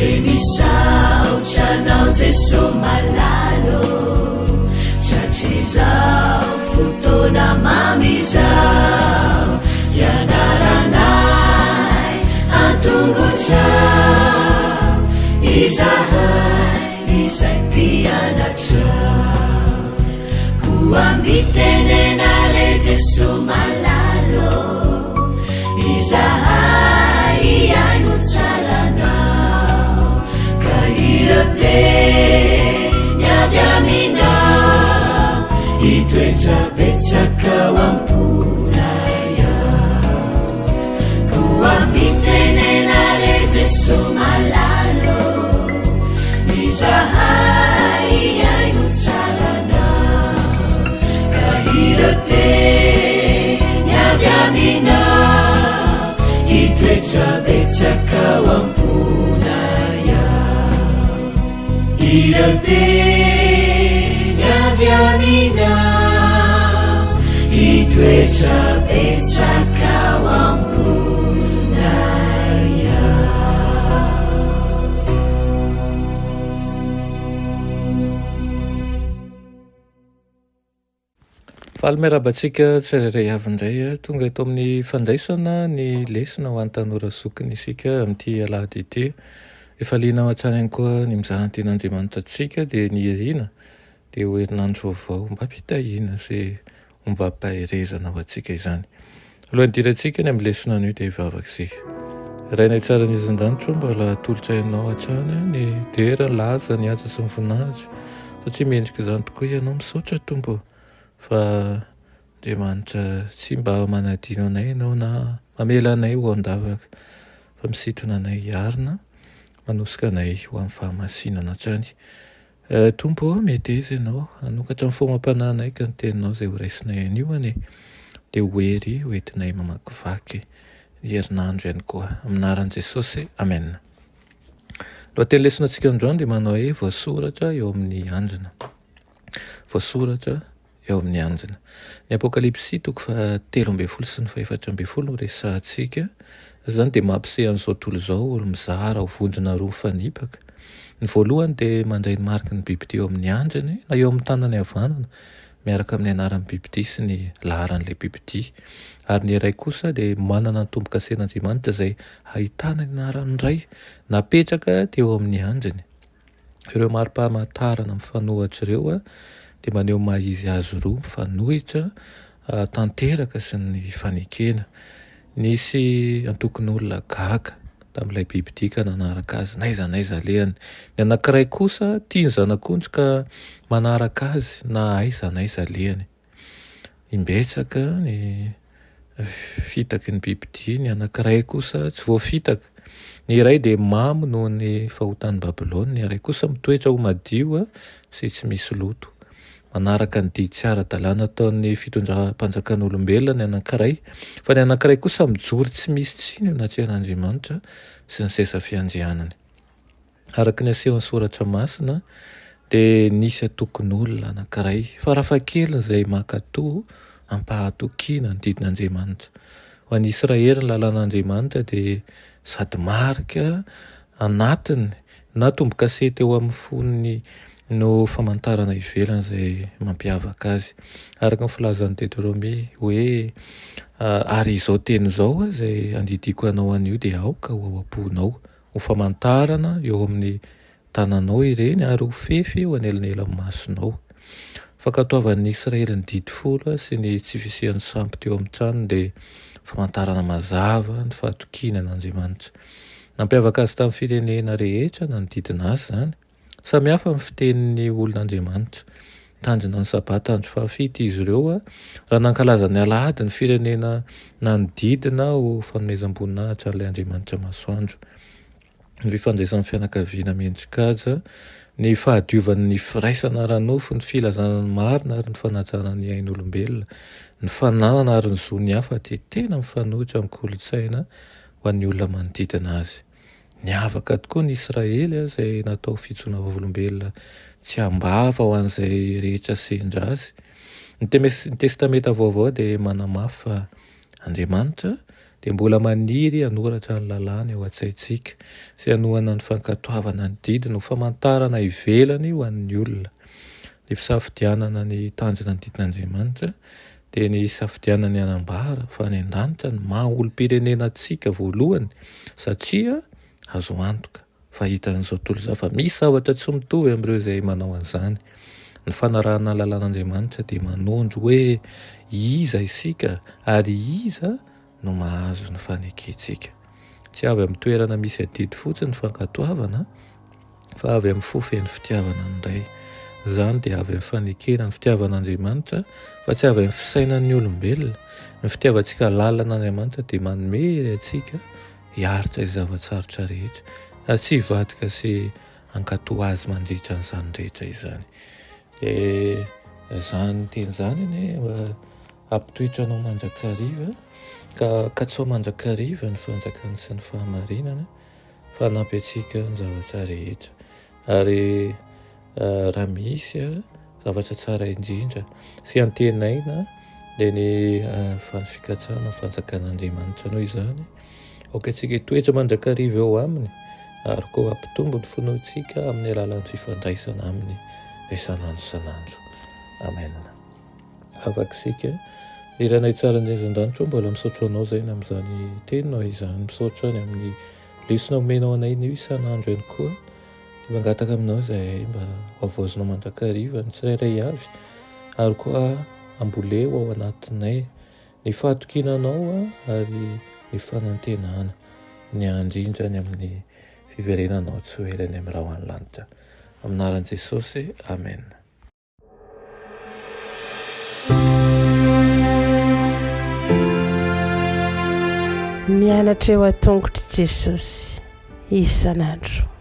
Dia misaotra anao Jeso malala ô, Tratrizao fotoana mamy izao, Hianaranay an-tongotrao, Izahay izay mpianatrao. Koa mitenena re Jeso malala ô, Izahay hihaino tsara anao, Ka ireo teny avy aminao, Hitoetra betsaka ao am-ponay ao. Koa mitenena re Jeso malala ô, Izahay hihaino tsara anao, Ka ireo teny avy aminao, Hitoetra betsaka ao am-ponay ao. Ireo teny avy aminao, Hitoetra betsaka ao am-ponay ao. Faly miarahaba antsika tsirairay avy indray. Tonga eto amin'ny fandraisana ny lesona ho an'ny tanora zokiny isika amin'ity alahady ity. Efa liana hatrany ihany koa ny mizara ny tenin'Andriamanitra antsika dia ny irina dia ho herinandro vaovao ombam-pitahiana sy ombam-paherezana ho antsika izany. Alohan'ny hidirantsika ny amin'ny lesona anio dia hivavaka isika. Rainay tsara ny izin-danitra, mbola atolotra ianao hatrany ny dera, ny laza, ny haja sy ny voninahitra satria mendrika izany tokoa ianao. Misaotra Tompo fa Andriamanitra tsy mba manadino anay ianao na mamela anay ho an-davaka fa misintona anay hiarina, manosika anay ho amin'ny fahamasinana hatrany. Tompo ô, meteza Ianao hanokatra ny fo amam-panahinay ka ny Teninao izay horaisinay anio anie dia ho hery ho entinay mamakivaky ny herinandro ihany koa. Amin'ny anaran'i Jesosy, Amen. Lohateny lesona antsika androany dia manao hoe voasoratra eo amin'ny andrina. Voasoratra eo amin'ny andrina. Ny Apokalypsy toko faha-13 sy ny faha-14 no resahantsika. Izany dia mampiseho an'izao tontolo izao olo mizara ho vondrona roa mifanipaka. Ny voalohany dia mandray ny mariky ny bibidia eo amin'ny andriny na eo amin'ny tanany havanana miaraka amin'ny anaran'ny bibidia sy ny laharan'ilay bibidia. Ary ny iray kosa dia manana ny tombo-kasen'Andriamanitra izay ahitana ny anaran'ny Ray napetraka teo amin'ny andriny. Ireo mari-pamantarana mifanohitra ireo dia maneho ny maha izy azy roa mifanohitra tanteraka sy ny fanekena. Nisy antokon'olona gaga tamin'ilay bibidia ka nanaraka azy n'aiza n'aiza alehany. Ny anankiray kosa tia ny zanak'ondry ka manaraka azy na aiza n'aiza alehany. Imbetsaka ny fitaky ny bibidia, ny anankiray kosa tsy voafitaka. Ny iray dia mamo noho ny fahotan'i Babylona, ny iray kosa mitoetra ho madio sy tsy misy loto. Manaraka ny didy tsy ara-dalàna ataon'ny fitondram-panjakan'olombelona ny anankiray, fa ny anankiray kosa mijoro tsy misy tsiny eo anatrehan'Andriamanitra sy ny seza fiandrianany. Araka ny asehon'ny Soratra Masina, dia nisy antokon'olona anankiray, farafahakeliny izay mankatò am-pahatokiana ny didin'Andriamanitra. Ho an'i Israely, ny lalàn'Andriamanitra dia sady marika anatiny na tombo-kase teo amin'ny fony no famantarana ivelany izay mampiavaka azy. Araka ny filazan'i Deoteronomia hoe, Ary izao teny izao izay andidiako anao anio dia aoka ho ao am-ponao. Ho famantarana eo amin'ny tananao ireny ary ho fefy eo anelanelan'ny masonao. Fankatoavan'ny Israely ny Didy Folo sy ny tsy fisian'ny sampy teo amin'ny tranony dia famantarana mazava ny fahatokiana an'Andriamanitra. Nampiavaka azy tamin'ny firenena rehetra nanodidina azy izany. Samy hafa ny fitenin'ny olon'Andriamanitra. Nitandrina ny Sabata andro fahafito izy ireo, raha nankalaza ny Alahady ny firenena nanodidina ho fanomezam-boninahitra an'ilay Andriamanitra Masoandro. Ny fifandraisan'ny fianakaviana mendri-kaja, ny fahadiovan'ny firaisana ara-nofo, ny filazana ny marina ary ny fanajana ny ain'olombelona, ny fananana ary ny zon'ny hafa dia tena mifanohitra amin'ny kolontsaina ho an'ny olona manodidina azy. Niavaka tokoa ny Israely izay natao fijoroana vavolombelona tsy am-bava ho an'izay rehetra sendra azy. Ny Testamenta Vaovao dia manamafy fa Andriamanitra dia mbola maniry hanoratra ny lalàny ao an-tsaintsika sy hanohana ny fankatoavana ny didiny ho famantarana ivelany ho an'ny olona. Ny fisafidianana ny hitandrina ny didin'Andriamanitra dia ny hisafidianana ny hanambara fa any an-danitra ny maha olom-pirenena antsika voalohany satria azo antoka fa hitan'izao tontolo izao fa misy zavatra tsy mitovy amin'ireo izay manao an'izany. Ny fanarahana ny lalàn'Andriamanitra dia manondro hoe iza isika ary iza no mahazo ny fanekentsika. Tsy avy amin'ny toerana misy adidy fotsiny ny fankatoavana fa avy amin'ny fo feno fitiavana ny Ray. Izany dia avy amin'ny fanekena ny fitiavan'Andriamanitra fa tsy avy amin'ny fisainan'ny olombelona. Ny fitiavantsika lalina an'Andriamanitra dia manome hery antsika hiaritra izay zava-tsarotra rehetra ary tsy hivadika sy hankatò azy mandritra an'izany rehetra izany. Dia izany teny izany anie mba hampitoetra anao mandrakariva ka katsao mandrakariva ny fanjakany sy ny fahamarinana fa hanampy antsika ny zavatra rehetra. Ary raha misy zavatra tsara indrindra sy antenaina dia ny fikatsahana ny fanjakan'Andriamanitra. Noho izany, aoka isika hitoetra mandrakariva eo aminy ary koa hampitombo ny finoantsika amin'ny alalan'ny fifandraisana aminy isan'andro isan'andro. Amen. Afaka isika. Ny Rainay tsara indrindra an-danitra, mbola misaotra anao izay ny amin'izany teninao izany. Misaotra ny amin'ny lesona omenao anay anio isan'andro ihany koa. Dia mangataka aminao izahay mba ho havaozinao mandrakariva ny tsirairay avy ary koa amboleo ao anatinay ny fahatokiana anao ary ny fanantenana ny handrindra ny amin'ny fiverenanao tsy ho ela any amin'ny rahon'ny lanitra. Amin'ny anaran'i Jesosy, Amen. Mianatra eo an-tongotr'i Jesosy isan'andro.